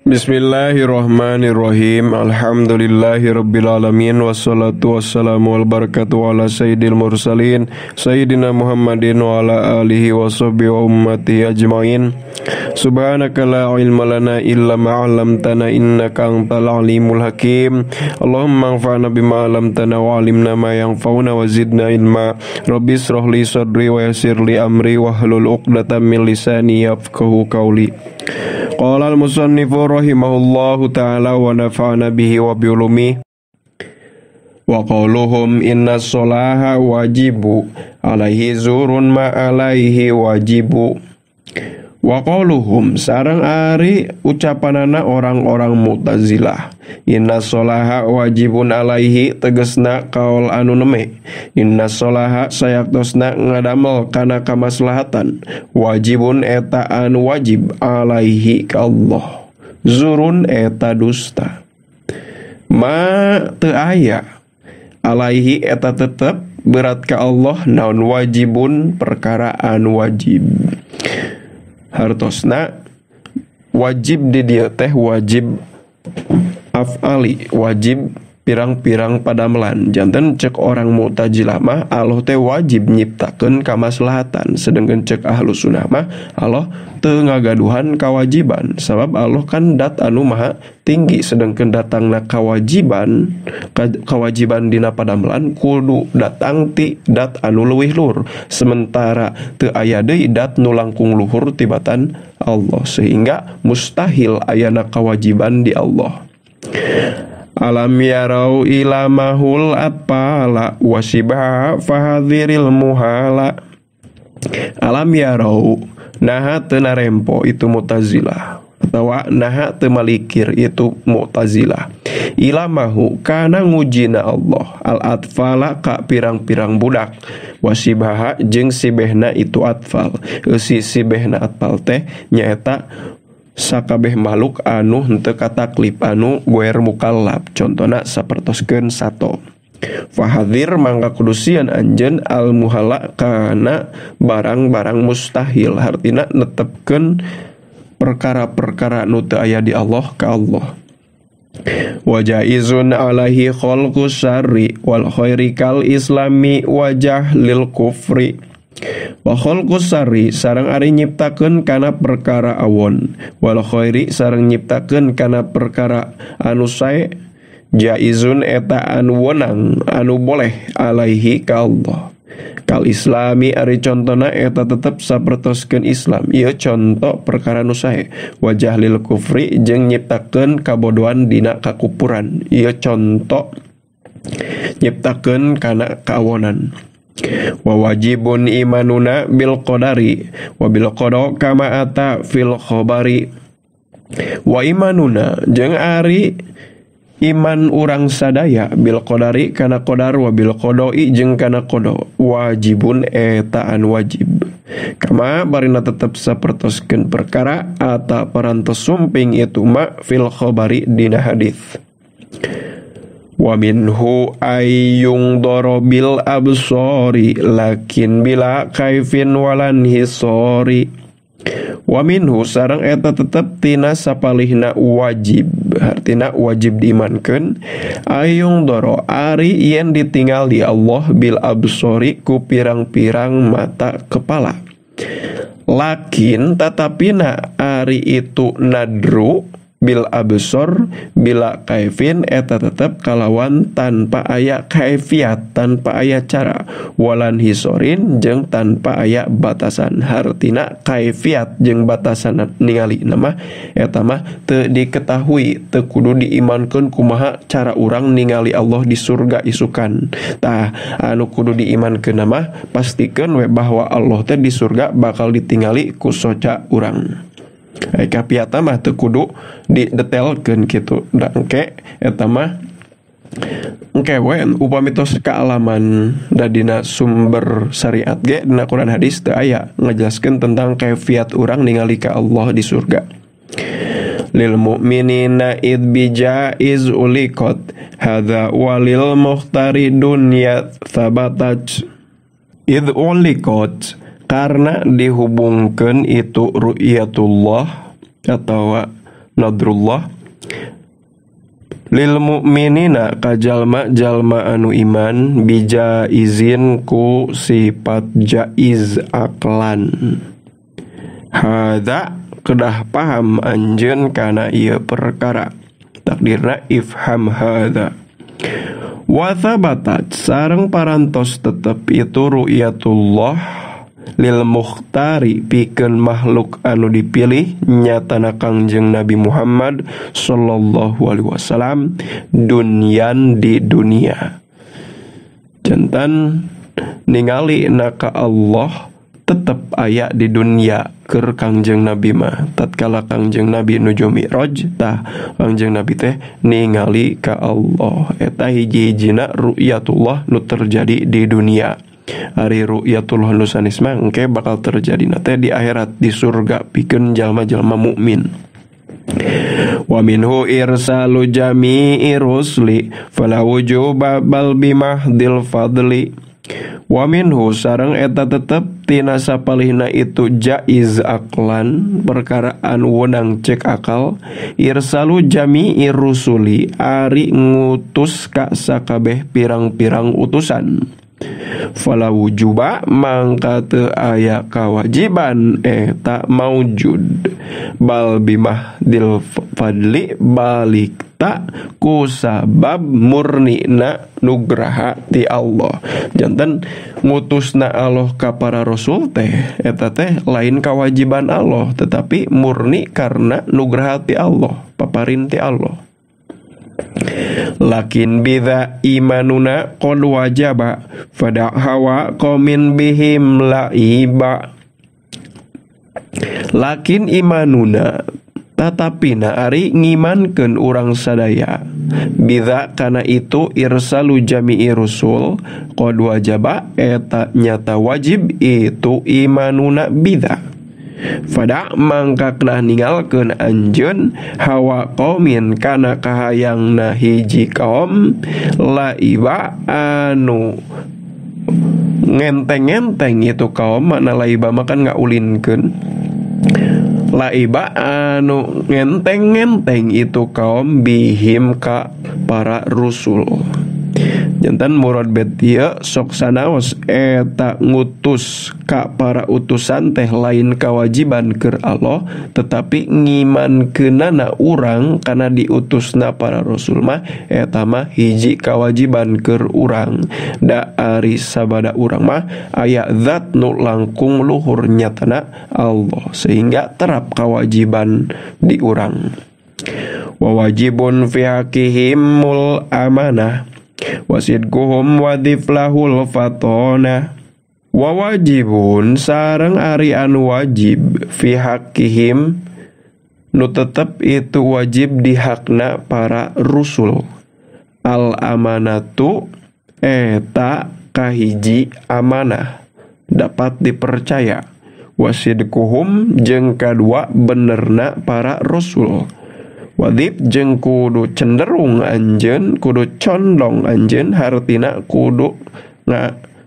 Bismillahirrahmanirrahim. Alhamdulillahirabbil alamin wassalatu wassalamu wal barakatuh ala sayyidil mursalin sayyidina Muhammadin wa ala alihi washabbihi wa ummatihi ajmain. Subhanaka la ilma lana illa ma 'allamtana innaka antal alimul hakim. Allahumma anfa'na bima 'allamtana wa 'allimna ma yanfa'una wa zidna ilma. Rabbi israh li sadri wa yassir li amri wahlul 'uqdatam min lisani yafqahu qawli. Qala al-musannifu rahimahullahu ta'ala wa nafa'ana bihi wa bi ulumihi. Wa qauluhum inna sholaha wajibu alaihi zurun ma alaihi wajibu. Wa qauluhum sareng ari ucapanana orang-orang Mu'tazilah, inna sholaha wajibun alaihi tegesna kaul anu neme, inna sholaha sayaktosna ngadamel kana kamaslahatan, wajibun eta anu wajib alaihi ka Allah, zurun eta dusta. Ma teu aya alaihi eta tetep berat ka Allah naon wajibun perkara anu wajib. Hartosna wajib di dieu teh wajib af'ali, wajib pirang-pirang padamelan. Janten cek orang Mu'tazilah mah Allah teh wajib nyiptakeun kamaslahatan, sedangkan cek Ahlus Sunnah mah Allah teu ngagaduhan kawajiban, sabab Allah kan dat anu maha tinggi, sedangkan datangna kawajiban, kawajiban dina padamelan kudu datang ti dat anu leuwih luhur, sementara teu aya deui dat nu langkung luhur tibatan Allah, sehingga mustahil ayana kewajiban di Allah. Alam yarau ila mahul atpala wasibha fahadhiril muhala. Alam yarau naha teu narempo itu Mu'tazilah, atawa naha teu malikir itu Mu'tazilah. Ilamahu kana ngujina Allah al atfala ka pirang-pirang budak, wasibha jeung sibehna itu atfal. Eusi sibehna atfal teh nyaeta sakabeh makhluk anu henteu kataklif, anu goer mukallaf, contona sapertoskeun sato. Fahadzir mangka kudusian anjeun al muhala kana barang-barang mustahil, hartina netepkeun perkara-perkara nu teu aya di Allah ka Allah. Wa jaizun alaihi khalqus syarri wal khairi kal islami wajah lil kufri. Wa khalqus syarri sareng ari nyiptakeun kana perkara awon, wal khairi sareng nyiptakeun kana perkara anu sae, jaizun eta anu wenang anu boleh alaihi ka Allah. Kal islami ari contona eta tetep sapertoskeun Islam, ieu conto perkara nu sae. Wajah lil kufri jeung nyiptakeun kabodohan dina kakupuran, ieu conto nyiptakeun kana kaawonan. Wa wajibun imanuna bil qadari wa bil qada kama ata fil khabari. Wa imanuna jeung ari iman urang sadaya bil qadari kana qadar wa bil qada'i jeung kana qada wajibun eta anu wajib. Kama barina tetep sapertoskeun perkara ata parantos sumping itu ma fil khabari dina hadis. Wa minhu ayyung dorobil absori lakin bila kaifin walan hisori. Wa minhu sareng eta tetep tina sapalihna wajib, hartina wajib diimankeun ayung doro ari yen ditinggal di Allah bil absori ku pirang-pirang mata kepala. Lakin tatapina ari itu nadru bil absor bila kaifin eta tetep kalawan tanpa aya kaifiat, tanpa aya cara, walan hisorin jeung tanpa aya batasan. Hartina kaifiat jeung batasan ningali nama eta mah teu diketahui, teu kudu diimankeun kumaha cara urang ningali Allah di surga isukan. Tah anu kudu diimankeun mah pastikeun we bahwa Allah teh di surga bakal ditingali ku soca urang. Kapiata mah teu kudu didetailkeun kitu, da engke eta mah engke we upami tos kaalaman da dina sumber syariat ge dina Quran hadis teu aya ngajelaskeun tentang kaifiat urang ningali ka Allah di surga. Lil mu'minina id bijaiz uliqat hadza walil muhtari dunya thabatat. Id uliqat karena dihubungkan itu ru'yatullah atau Nadrullah lil mukminina ka jalma-jalma anu iman bija izin ku sifat jaiz aklan. Hadza kedah paham anjeun kana ieu perkara. Takdirna ifham hadza. Wa thabatat sareng parantos tetep itu ru'yatullah lil mukhtari pikeun makhluk anu dipilih nyatana Kangjeng Nabi Muhammad sallallahu alaihi wasallam dunyan di dunia. Jantan ningali naka Allah tetep aya di dunia keur Kangjeng Nabi mah. Tatkala Kangjeng Nabi nuju mi'raj tah Kangjeng Nabi teh ningali ka Allah. Eta hiji-hijina ru'yatullah nu terjadi di dunia. Ari ru'yatullah nu sanes mah engke bakal terjadi na teh di akhirat di surga pikeun jalma-jalma mukmin. Wa minhu irsalu jami'i rusli fala wujuba bal bimahdil fadli. Wa minhu sareng eta tetep tina sapalihna itu jaiz aklan perkara anu wenang cek akal irsalu jami'i rusuli ari ngutus ka sakabeh pirang-pirang utusan. Fala wujuba mangka teu aya kawajiban eta maujud bal bimahdil fadli balik tak ku sabab murnina nugraha ti Allah. Janten ngutusna Allah ka para rasul teh eta teh lain kewajiban Allah tetapi murni karena nugraha ti Allah, paparin ti Allah. Lakin bidza imanuna qad wajaba fada hawa qaumin bihim laiba. Lakin imanuna tatapina ari ngimankeun urang sadaya bidza kana itu irsalu jami'i rusul qad wajaba eta nyata wajib itu imanuna bidza. Fada mangka kedah ninggalkeun anjeun hawa qaumin kana kahayangna hiji kaum laiba anu ngenteng-ngenteng itu kaum, makna laiba mah kan ngaulinkeun. Laiba anu ngenteng-ngenteng itu kaum bihim ka para rusul. Jantan murad bet ieu sok sanaos eta ngutus ka para utusan teh lain kewajiban keur Allah tetapi ngimankeunana urang kana diutusna para rasul mah eta mah hiji kewajiban keur urang. Da ari sabada urang mah aya zat nu langkung luhur nyatana Allah sehingga terap kewajiban di urang. Wa wajibun fi haqqihimul amanah wasidquhum wadiflahul fatona. Wa wajibun sareng ari anu wajib fi haqqihim nu tetep itu wajib di hakna para rusul. Al amanatu eta kahiji amanah dapat dipercaya. Wasidquhum jeung kadua benerna para rasul. Wadib jeung kudu cenderung anjeun, kudu condong anjeun, hartina kudu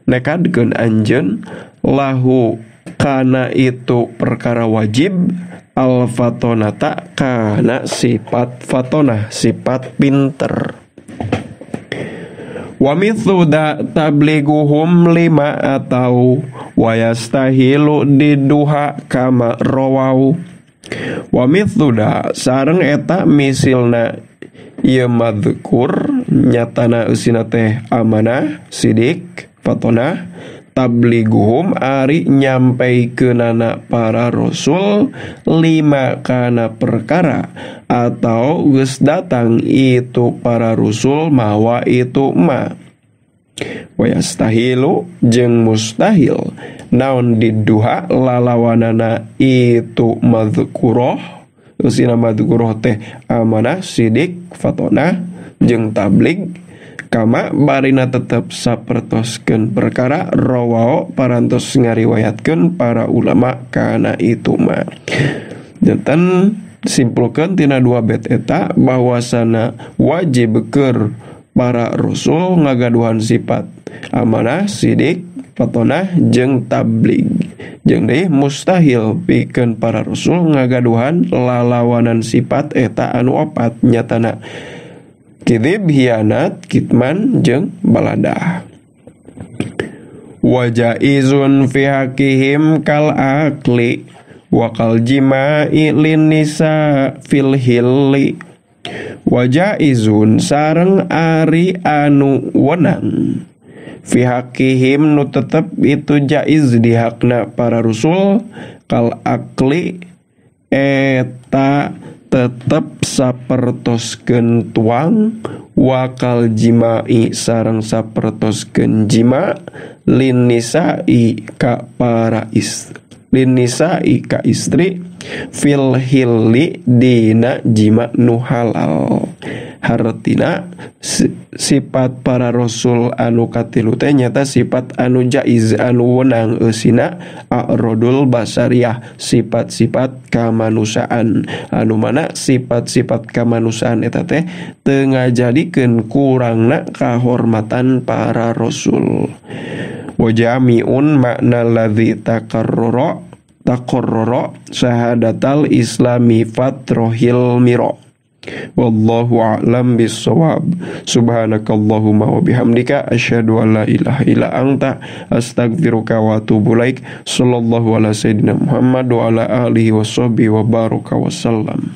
nekadkeun anjeun lahu kana itu perkara wajib al fatonata kana sifat fatonah, sifat pinter. Wa mithlu da tabliguhum lima atau wayastahilu diduha kama rawau. Wa mithlu da sareng eta misilna ieu madhkur nyatana eusina teh amanah, sidik, fatonah, tabliguhum ari nyampaikeunana para rasul lima kana perkara atau geus datang itu para rasul mawa itu ma. Wayastahilu jeung mustahil naon diduha lalawanana itu madhkuroh eusina madhkuroh teh amanah, sidik, fatonah jeung tablig kama barina tetep sapertoskeun perkara rawao parantos ngariwayatkeun para ulama kana itu ma. Janten simpulkeun tina dua bait eta bahwasana wajib keur para rasul ngagaduhan sifat amanah, sidik, fatonah jeung tabligh. Jeung deui mustahil pikeun para rasul ngagaduhan lalawanan sifat eta anu opat nyatana kadzib, hianat, kitman jeung baladah. Wa jaizun fi haqqihim kal aqli wa kal jima'i lin nisa fil hilli. Wa jaizun sareng ari anu wenang fi haqqihim nu tetep itu jaiz di hakna para rasul kal aqli eta tetep sapertoskeun tuang wakal jima'i sareng sapertoskeun jima lin nisa'i ka para istri, lin nisa'i ka istri fil hilli dina jima nu halal. Hartina sifat para rasul anu katilu teh nyata sifat anu jaiz anu wenang eusina a'radul basariyah, sifat-sifat kamanusiaan anu mana sifat-sifat kamanusiaan eta teh teu ngajadikeun kurangna kahormatan para rasul. Wa jami'un makna ladzi taqarrara taqarrara syahadatal islami fatrohil miro. Wallahu a'lam bissawab. Subhanakallahumma wa bihamdika asyhadu an la ilaha illa anta astaghfiruka wa atubu ilaik. Sallallahu ala sayyidina Muhammad wa ala alihi washabbihi wa baraka wasallam.